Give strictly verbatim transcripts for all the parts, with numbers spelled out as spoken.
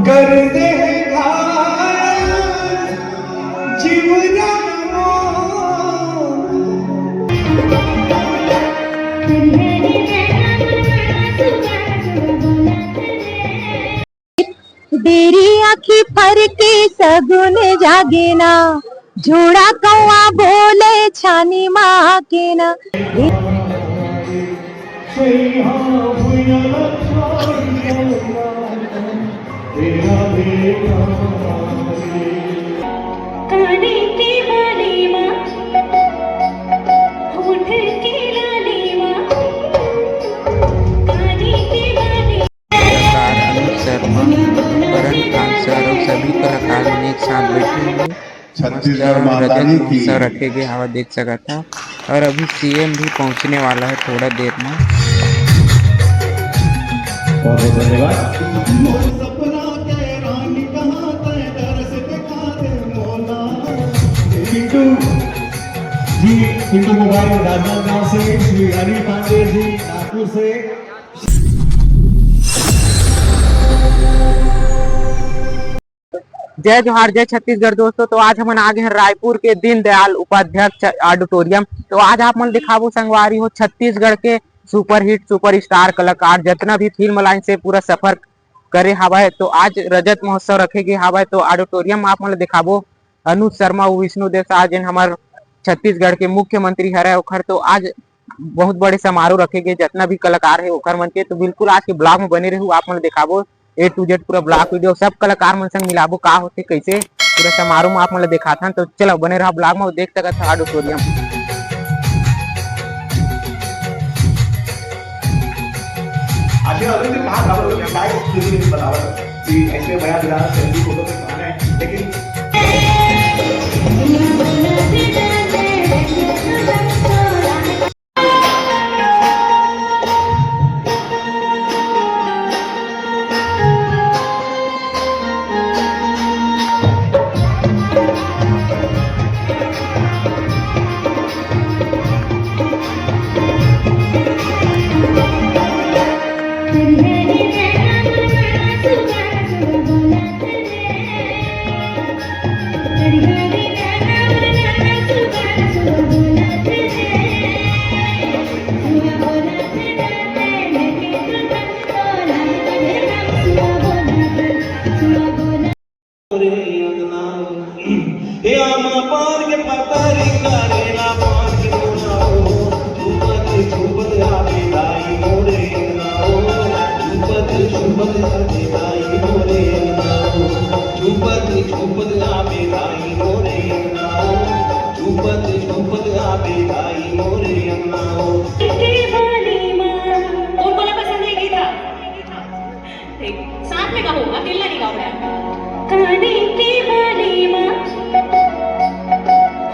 कर दे घायल जीवरा मोर। डेरी आँखी फरके सगुन जागे ना, झूड़ा कौआ बोले छानी माँ के ना। काने के बाले मा, होठ के लाले मा, काने के बाले कलाकार अनुज शर्मा, करणकांत सर और सभी कलाकार मन एक साथ बैठे हुए छत्तीसगढ़ माता की महोत्सव रखे गए हवा देख सकत था। और अभी सीएम भी पहुंचने वाला है थोड़ा देर में। बहुत बहुत धन्यवाद। पिंटू जी, पिंटू मोबाइल राजनांदगांव से, श्री अनिल पांडे जी नागपुर से। जय जोहार, जय छत्तीसगढ़ दोस्तों। तो आज हमन आ गए हैं रायपुर के दीनदयाल उपाध्याय ऑडिटोरियम। तो आज आप मन दिखाबो संगवारी हो, छत्तीसगढ़ के सुपरहिट सुपरस्टार कलाकार जितना भी फिल्म लाइन से पूरा सफर करे हवय, तो आज रजत महोत्सव रखे गे हवय। तो ऑडिटोरियम आप मन ल दिखाबो, अनुज शर्मा अउ विष्णु देव साय जेन हमर छत्तीसगढ़ के मुख्यमंत्री हरय, ओखर तो आज बहुत बड़े समारोह रखे गे, जितना भी कलाकार है ओखर मन के। तो बिल्कुल आज के ब्लॉग में बने रहू, आप मन ल दिखाबो ए टू जेड पूरा ब्लॉग वीडियो, सब कलाकार मन संग मिलाबो, का होथे कैसे पूरा समारोह में आप मन ल दिखाथन। तो चलो बने रहा ब्लॉग में, देख सकत हा ऑडिटोरियम। अच्छा, अभी भी कहाँ था, वो भी लाइव स्ट्रीमिंग बनावत कि ऐसे मया दिला, सेल्फी फोटो पे खाना है, लेकिन हे आमा पान के पतरी करेला पान के मोना हो, छुपत छुपत आवे दाई मोरे अंगना हो, छुपत छुपत आवे दाई मोरे अंगना हो, छुपत छुपत आवे दाई मोरे अंगना हो, छुपत छुपत आवे दाई मोरे अंगना हो। कौन कौन पसंद है गीत? ठीक, साथ में गाओ, अकेला नहीं गाओ यार। काने के बाले मा,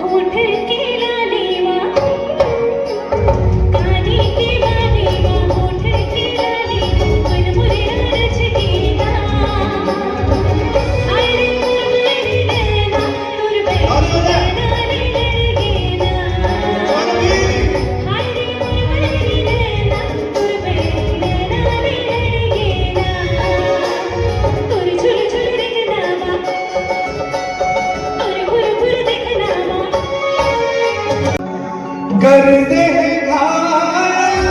होठ के लाले मा, काने के बाले मा, होठ के लाले मा, मन मोरे रच के ना। हाय रे मोर मैना, तोर बैठे नाले लड़ गे ना। हाय रे मोर मैना, कर दे घायल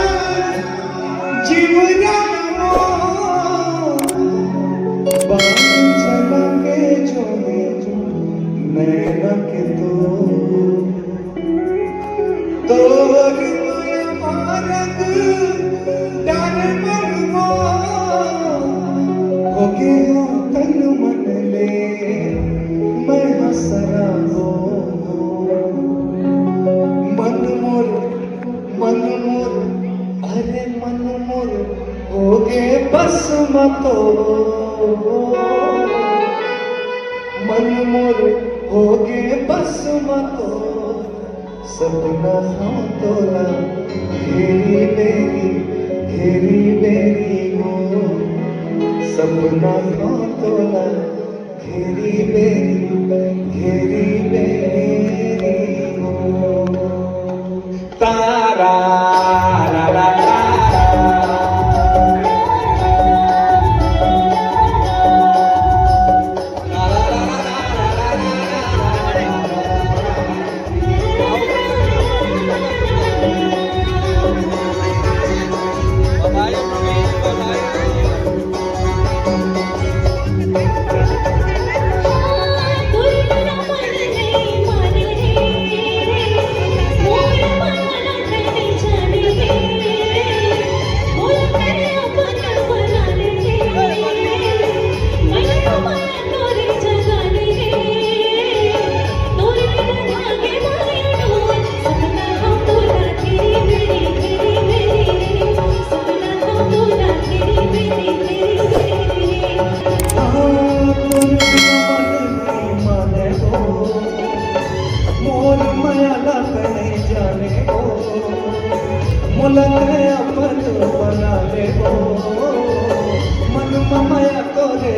जीवरा मोर। बांझल के जोड़े नैना के तो तोर माया मारग डार मन मोर। होगे हंव तन मन ले मैं हंसरा हो। मन मोर, मन मोर, अरे मन मोर होगे बस म तो। मन मोर होगे बस म तो। सपना हा तोला घेरी बेरी, घेरी बेरी ओ। सपना हा तोला घेरी बेरी, घेरी बेरी ओ। तारा रा रा रा।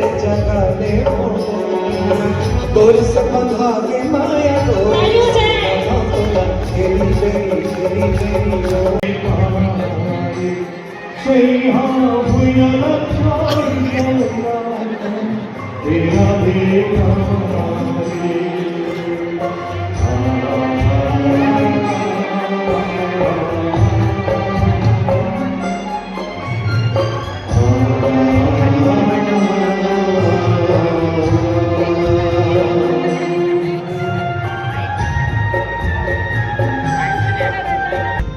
जगा ले मोर, तोर संबंधा के माया डोर, संबंधा तोला, तेरी, तेरी, तेरी, तेरी, ओ। सैया भुइयां ला छोड़ के तेरा बेटा।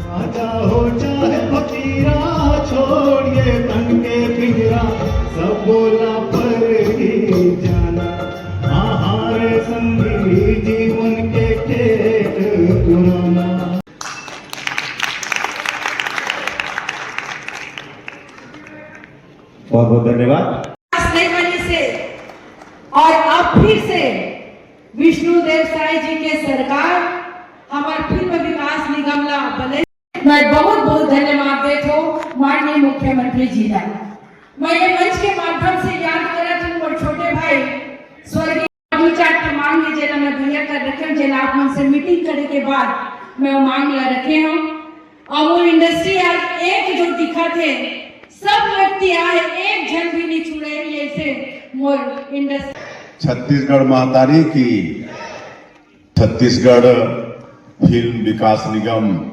राजा हो चाहे फकीरा, छोड़िए तन के पीरा, सब बोला पर ही जाना। आहार संगी जीवन के खेत पुराना। बहुत बहुत धन्यवाद। नहीं बनी से और अब फिर से विष्णु देव साय जी के सरकार हमर फिल्म विकास निगम ला बने। मैं बहुत बहुत धन्यवाद देत हो माननीय मुख्यमंत्री जी ला। मैं ये मंच के माध्यम से याद करत हूँ मोर छोटे भाई स्वर्गीय दू चार ठो मांग हे जेला मैं भैया कर रखे हूँ, जेला आप मन से मीटिंग करे के बाद मैं वो मांग ला रखे हूँ। अमूल इंडस्ट्री आज एक जो दिखत हे, सब व्यक्ति आए, एक झन भी नहीं छुड़े, ऐसे मोर इंडस्ट्री। छत्तीसगढ़ महतारी की, छत्तीसगढ़ फिल्म विकास निगम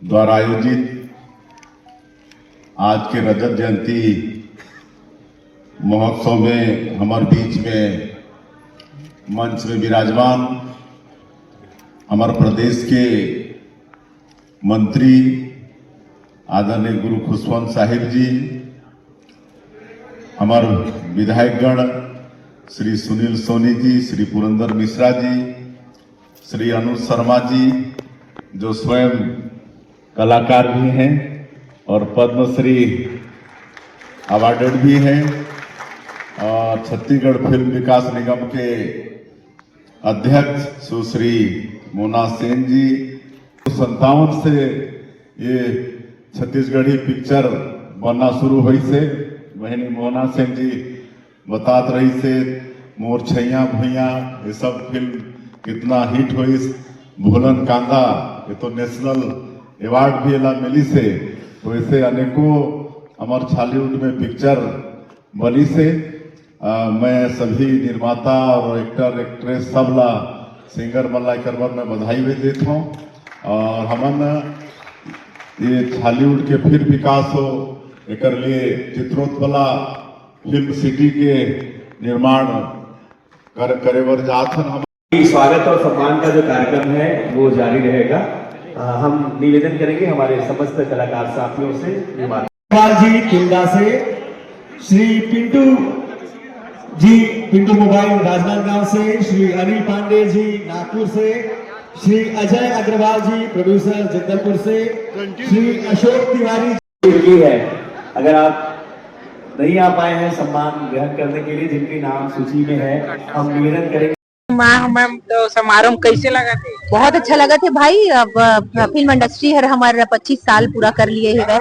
द्वारा आयोजित आज के रजत जयंती महोत्सव में हमर बीच में मंच में विराजमान हमर प्रदेश के मंत्री आदरणीय गुरु खुशवंत साहिब जी, हमर विधायकगण श्री सुनील सोनी जी, श्री पुरंदर मिश्रा जी, श्री अनुज शर्मा जी, जो स्वयं कलाकार भी हैं और पद्मश्री अवार्डेड भी हैं, और छत्तीसगढ़ फिल्म विकास निगम के अध्यक्ष सुश्री मोना सेन जी, संतावन से ये छत्तीसगढ़ी पिक्चर बनना शुरू होइस हे। बहिनी मोना सेन जी बतात रहिस हे, मोर छैया भुइया, ये सब फिल्म कितना हिट होइस, भूलन कांदा, ये तो नेशनल अवार्ड भी एला मिलिस हे। तो ऐसे अनेकों हमर छॉलीवुड में पिक्चर बनिस हे। अ, मैं सभी निर्माता और एक्टर, एक्ट्रेस सब ला, सिंगर मन ला एकर बर मैं बधाई भी देत हूँ। और हमन ये छॉलीवुड के फिर विकास हो, एकर लिए चित्रोत्पला फिल्म सिटी के निर्माण कर, करे बर जात हन हम। स्वागत और सम्मान का जो कार्यक्रम है, वो जारी रहेगा। अ, हम निवेदन करेंगे हमारे समस्त कलाकार साथियों से, निर्माता अग्रवाल जी तिल्दा से, श्री पिंटू जी, पिंटू मोबाइल राजनांदगांव से, श्री अनिल पांडे जी नागपुर से, श्री अजय अग्रवाल जी प्रोड्यूसर जगदलपुर से, श्री अशोक तिवारी जी। है, अगर आप नहीं आ पाए हैं सम्मान ग्रहण करने के लिए, जिनके नाम सूची में है, हम निवेदन करेंगे। माँ, मैम, तो समारोह में कैसे लगा थे? बहुत अच्छा लगा थे भाई। अब, अ, फिल्म इंडस्ट्री हर हमारा पच्चीस साल पूरा कर लिए हवे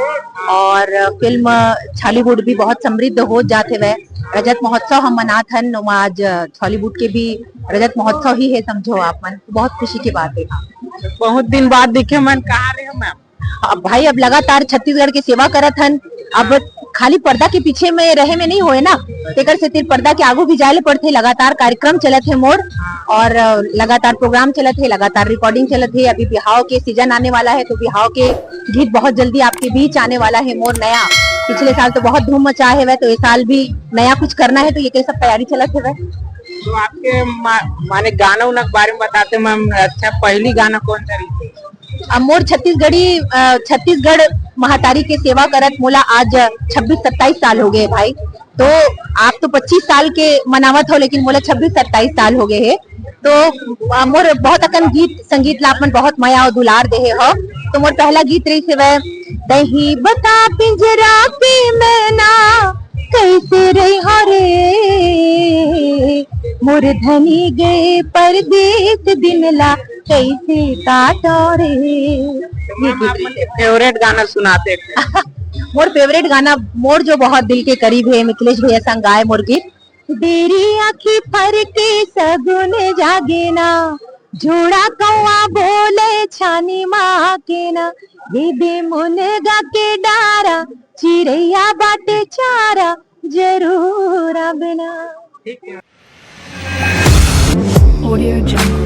और, अ, फिल्म, अ, छॉलीवुड भी बहुत समृद्ध हो जात हवे। रजत महोत्सव हम मनात हन, ओमा आज, अ, छॉलीवुड के भी रजत महोत्सव ही है, समझो आप मन, बहुत खुशी की बात है। बहुत दिन बाद दिखे मन, कहाँ रहे हो मैम? अब भाई, अब लगातार छत्तीसगढ़ के सेवा करत हन। अब खाली पर्दा के पीछे में रहे में नहीं होए ना, तेकर सेती पर्दा के आगू भी जाए ले पड़थे। लगातार कार्यक्रम चलत हे मोर और, अ, लगातार प्रोग्राम चलत हे, लगातार रिकॉर्डिंग चलत हे। अभी बिहाव के सीजन आने वाला है, तो बिहाव के गीत बहुत जल्दी आपके बीच आने वाला है मोर नया। पिछले साल तो बहुत धूम मचाए हवे, तो ये साल भी नया कुछ करना है, तो ये सब तैयारी चलत हवे। तो आपके मा-, माने गाना उना के बारे में बताते मैम, अच्छा, पहली गाना कौन सा रही थी? अब मोर छत्तीसगढ़ी, अ, छत्तीसगढ़ महतारी के सेवा करत मोला आज छब्बीस सत्ताईस साल हो गए भाई। तो आप तो पच्चीस साल के मनावत हो, लेकिन मोला छब्बीस सत्ताईस साल हो गए हे। तो, अ, मोर बहुत अकन गीत संगीत ला अपन बहुत मया और दुलार देहे हो। तो मोर पहला गीत रही से वह, "दही बता पिंजरा के मैना, कैसे रही हो रे, मोर धनी गए परदेस दिन ला, कैसे काटो रे।" ये मैम, गीत आप रही। फेवरेट गाना सुनाते हैं। मोर फेवरेट गाना, मोर जो बहुत दिल के करीब है, मिथिलेश भैया संग गाए मोर गीत। डेरी आँखी फरके सगुन जागे ना, जोड़ा कौआ बोले छानी माँ के ना, दे दे मुनगा के डारा, चिरैया बाटे चारा, जरूर आबे ना। Audio Jungle.